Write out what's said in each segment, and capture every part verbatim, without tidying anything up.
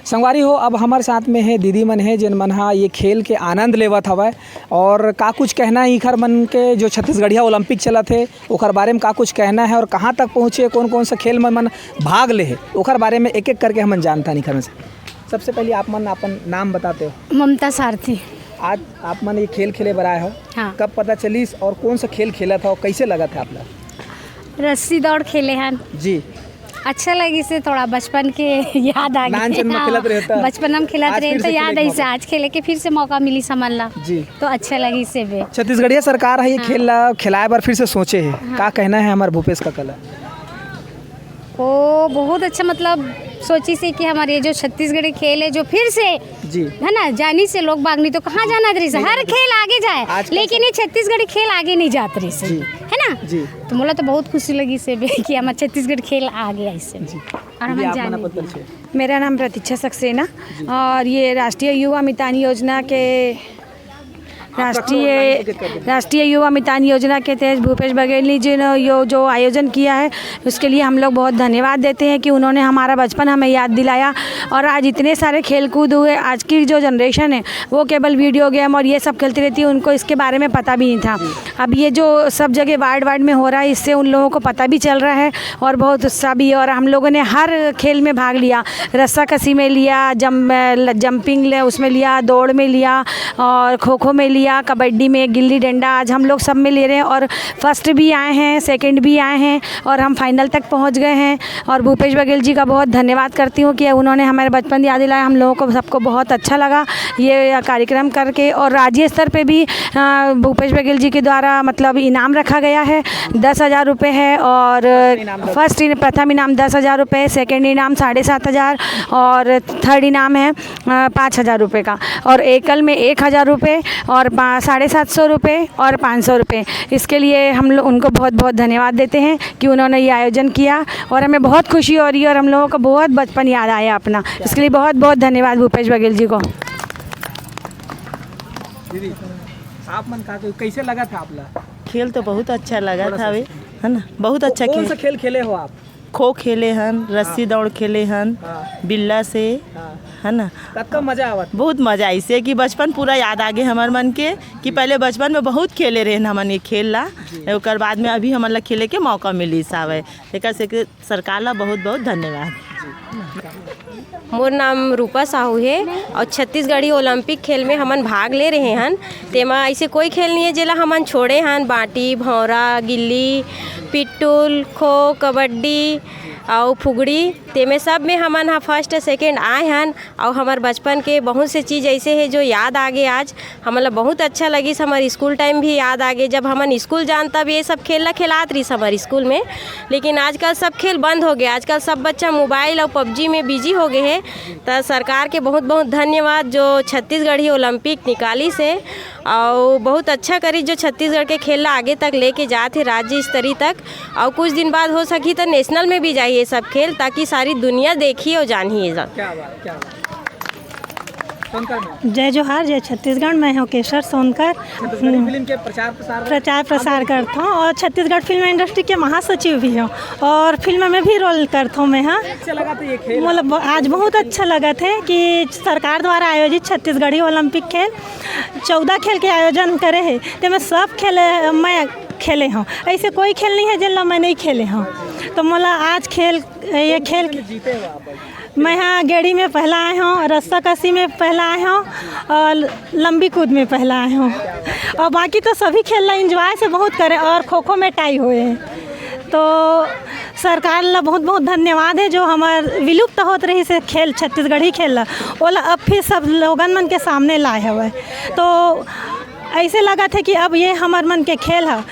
संगवारी हो, अब हमर साथ में हे दीदी मन हे, जेन मन हा ये खेल के आनंद लेवत हवय। और का कुछ कहना है इखर मन के, जो छत्तीसगढ़िया ओलंपिक चलत हे, ओकर बारे में का कुछ कहना है और कहाँ तक पहुँचे, कौन कौन सा खेल में मन भाग ले हे, ओकर बारे में एक एक करके हमन जानथन इखर मन से। सबसे पहले आप मन अपन नाम बताते हो। ममता सारथी। आज आप मन ये खेल खेले बर आए हो, हाँ। कब पता चलिस और कौन सा खेल खेलत हो, कैसे लगत है आप ला? रस्सी दौड़ खेले हन। जी। अच्छा लगिस हे, थोड़ा बचपन के याद आ गे। नानचन में हाँ, खेलत रहे त। बचपन में खेलत आज रहे फिर त से याद खेले के आइस हे, मौका। आज खेले के फिर से मौका मिलिस हमन ला। जी। तो अच्छा लगिस हे बे। छत्तीसगढ़िया सरकार ह ये हाँ। खेल ला खिलाए बर फिर से सोचे हे। हाँ। का कहना है हमार भूपेश काका ला? ओ, बहुत अच्छा, मतलब, सोचिस हे कि हमारे ये जो छत्तीसगढ़ी खेल है, जो फिर से जी। है ना, जानिस हे लोग बाग, नहीं तो कहाँ जाना रहिस हे। हर खेल आगे जाए, आजकल लेकिन ये छत्तीसगढ़ी खेल आगे नहीं जात रहिस हे, जी। है ना? जी। तो मोला तो बहुत खुशी लगिस हे बे कि हमार छत्तीसगढ़ खेल आगे आइस हे। जी। और हम दीदी, आप जाने मन अपन दिए। परिचय। मेरा नाम प्रतीक्षा सक्सेना जी। और ये राष्ट्रीय युवा मितान योजना के आपका राष्ट्रीय, थोड़ा line से कर दो। राष्ट्रीय युवा मितान योजना के तहत भूपेश बघेल जी ने यो जो आयोजन किया है, उसके लिए हम लोग बहुत धन्यवाद देते हैं कि उन्होंने हमारा बचपन हमें याद दिलाया। और आज इतने सारे खेल कूद हुए, आज की जो जनरेशन है वो केवल वीडियो गेम और ये सब खेलती रहती है, उनको इसके बारे में पता भी नहीं था। अब ये जो सब जगह वार्ड वार्ड में हो रहा है, इससे उन लोगों को पता भी चल रहा है और बहुत उत्साह भी है। और हम लोगों ने हर खेल में भाग लिया, रस्सा कसी में लिया, जम जंपिंग ले उसमें लिया, दौड़ में लिया और खो खो में लिया, कबड्डी में, गिल्ली डंडा, आज हम लोग सब में ले रहे हैं। और फर्स्ट भी आए हैं, सेकंड भी आए हैं और हम फाइनल तक पहुंच गए हैं। और भूपेश बघेल जी का बहुत धन्यवाद करती हूँ कि उन्होंने हमारे बचपन याद दिलाया, हम लोगों को सबको बहुत अच्छा लगा ये कार्यक्रम करके। और राज्य स्तर पे भी अ, भूपेश बघेल जी के द्वारा, मतलब, इनाम रखा गया है, दस हज़ार रुपये है। और फर्स्ट इन प्रथम इनाम दस हज़ार रुपये, सेकंड इनाम साढ़े सात हज़ार और थर्ड इनाम है पाँच हज़ार रुपये का। और एकल में एक हज़ार रुपये और पा- साढ़े सात सौ रुपये और पाँच सौ रुपये। इसके लिए हम लोग उनको बहुत बहुत धन्यवाद देते हैं कि उन्होंने ये आयोजन किया और हमें बहुत खुशी हो रही है और हम लोगों को बहुत बचपन याद आया अपना। इसके लिए बहुत बहुत धन्यवाद भूपेश बघेल जी को। दीदी, आप मन का, कैसे लगा था आप ला? खेल तो बहुत अच्छा लगा थोड़ा था सा। अभी, है ना? बहुत अच्छा कौन खेल। सा खेल खेले हो आप? खो खेले हन, रस्सी हाँ। दौड़ खेले हन, हाँ। बिल्ला से, हाँ। है ना? कतका मजा आवत? बहुत मजा आइस हे कि बचपन पूरा याद आ गे हमर मन के, कि पहले बचपन में बहुत खेले रहे हमन ये खेल ला। जी। ओकर बाद में अभी हमन ला खेले के मौका मिलिस हावय। एकर से सरकार ला बहुत बहुत धन्यवाद। मोर नाम रूपा साहू हे और छत्तीसगढ़ी ओलंपिक खेल में हमन भाग ले रहे हन। तेमा ऐसे कोई खेल नहीं है जेला हमन छोड़े हन। बांटी, भौंरा, गिल्ली, पिट्टुल, खो, कबड्डी और फुगड़ी, तेमे सब में हमन ह फर्स्ट, सेकंड आए हन। और हमर बचपन के बहुत से चीज़ ऐसे है जो याद आ गे आज। हमन ला बहुत अच्छा लगिस, हमर स्कूल टाइम भी याद आ गे। जब हमन स्कूल जान तब ये सब खेल ला खेलात रहिस हमर स्कूल में, लेकिन आजकल सब खेल बंद हो गया। आजकल सब बच्चा मोबाइल और पबजी में बिजी हो गए हैं। त सरकार के बहुत बहुत धन्यवाद जो छत्तीसगढ़ी ओलंपिक निकालिस हे और बहुत अच्छा करिस जो छत्तीसगढ़ के खेल ला आगे तक लेके जात हे राज्य स्तरीय तक। और कुछ दिन बाद हो सकी तो नेशनल में भी जाही ये सब खेल, ताकि सारी दुनिया देखी और जानही ये सब। क्या बात, क्या बात। सोनकर में। जय जोहार, जय छत्तीसगढ़। मैं हूँ केशर सोनकर। छत्तीसगढ़ी फिल्म के प्रचार प्रसार में प्रचार प्रसार करता हूँ और छत्तीसगढ़ फिल्म इंडस्ट्री के महासचिव भी हूँ और फिल्म में भी रोल करता हूँ मैं। हाँ, अच्छा लगा था ये खेल? मतलब, आज बहुत अच्छा लगा था कि सरकार द्वारा आयोजित छत्तीसगढ़ी ओलंपिक खेल, चौदह खेल के आयोजन करे है, तेमे सब खेल मैं खेले हूँ। ऐसे कोई खेल नहीं है जेन ला मैं नहीं खेले हूँ। तो मोला आज खेल, ये खेल जीते हो आप? मैं हाँ, गेड़ी में पहला आए हूँ, रस्सा कसी में पहला आए हूँ और लंबी कूद में पहला आए हूँ। और बाकी तो सभी खेल ला एंजॉय से बहुत करे और खो खो में टाई हुए हैं। तो सरकार ला बहुत बहुत धन्यवाद है जो हमार विलुप्त होत रहिस हे खेल, छत्तीसगढ़ी खेल ला, ओला अब फिर सब लोगन मन के सामने लाए हवय। तो ऐसे लगत हे कि अब ये हमर मन के खेल ह,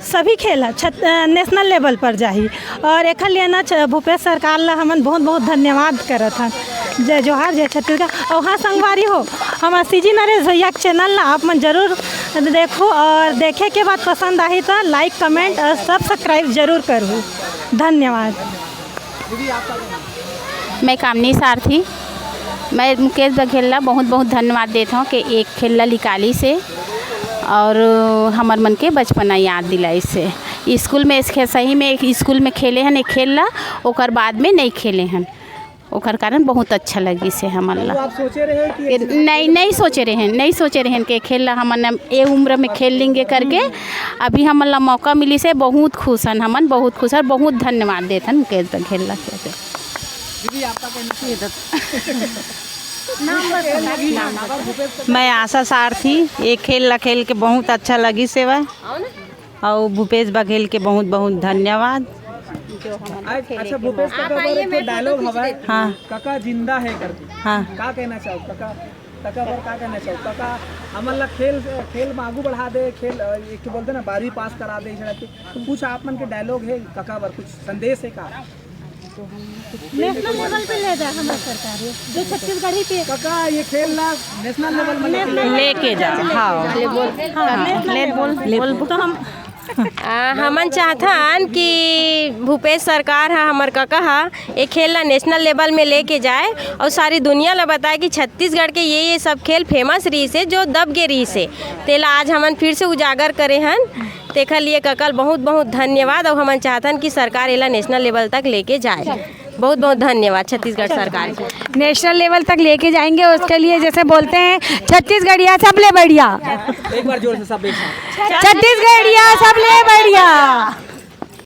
सभी खेल ह छत-, अ, नेशनल लेवल पर जाही। और एखर लिए ना छ-, भूपेश सरकार ला हमन बहुत बहुत धन्यवाद करत हन। जय जोहार, जय छत्तीसगढ़। और हाँ संगवारी हो, हमर सीजी नरेश भैया के चैनल ला आप मन जरूर देखो और देखे के बाद पसंद आही तो लाइक, कमेंट और सब्सक्राइब जरूर करहू। धन्यवाद। मैं कामिनी सारथी, मैं मुकेश बघेल ला बहुत बहुत धन्यवाद देत हूँ कि एक खेल ला निकालिस हे और हमर मन के बचपना याद दिलाइस हे। स्कूल में इसके सही में एक स्कूल में खेले हन एक खेल ला, ओकर बाद में नहीं खेले हन। ओकर कारण बहुत अच्छा लगिस हे हमन ला। आप सोचे रहे हो कि ये, नहीं, नहीं सोचे रहेन, नहीं सोचे रहेन कि खेल ला हमन ए उम्र में खेल लेंगे करके। अभी हमन ला मौका मिलिस हे, बहुत खुश हन हमन, बहुत खुश हन, बहुत धन्यवाद देथन खेल, खेल ला खेल के। दीदी, आपका कहना चाहिए? मैं आशा सारथी, ये खेल ला खेल के बहुत अच्छा लगिस हे। अउ भूपेश बघेल के बहुत बहुत धन्यवाद। अच्छा, भूपेश कका बर एक डायलॉग हवय। हाँ। कका जिंदा है करके। हाँ। का कहना चाहो कका? कका बर का कहना चाहो कका? हमन ला खेल, खेल में आगू बढ़ा दे, खेल, अ, एक ठो बोलते ना, बारहवीं पास करा दे, इस तरह के। तो कुछ आप मन के डायलॉग है कका बर, कुछ संदेश है का? नेशनल लेवल पे ले जाए हमारे सरकार, ये जो छत्तीसगढ़ी पे कका ये खेल ला नेशनल लेवल में लेके जाए। लेके जा। हाँ। हाँ, नेशनल लेवल। बोल, बोल। तो हम आ, हमन चाहथन कि भूपेश सरकार ह, हमर कका ह, ए खेल ला नेशनल लेवल में लेके जाए और सारी दुनिया ला बताए कि छत्तीसगढ़ के ये, ये सब खेल फेमस रहिस हे, जो दब गे रहिस हे, तेला आज हमन फिर से उजागर करे हन। तेखर लिए कका ल बहुत बहुत धन्यवाद और हमन चाहथन कि सरकार एला नेशनल लेवल तक लेके जाए। बहुत बहुत धन्यवाद छत्तीसगढ़ सरकार के। नेशनल लेवल तक लेके जाएंगे, उसके लिए जैसे बोलते हैं, छत्तीसगढ़िया सबले बढ़िया। एक बार जोर से सब एक साथ। छत्तीसगढ़िया सबले बढ़िया।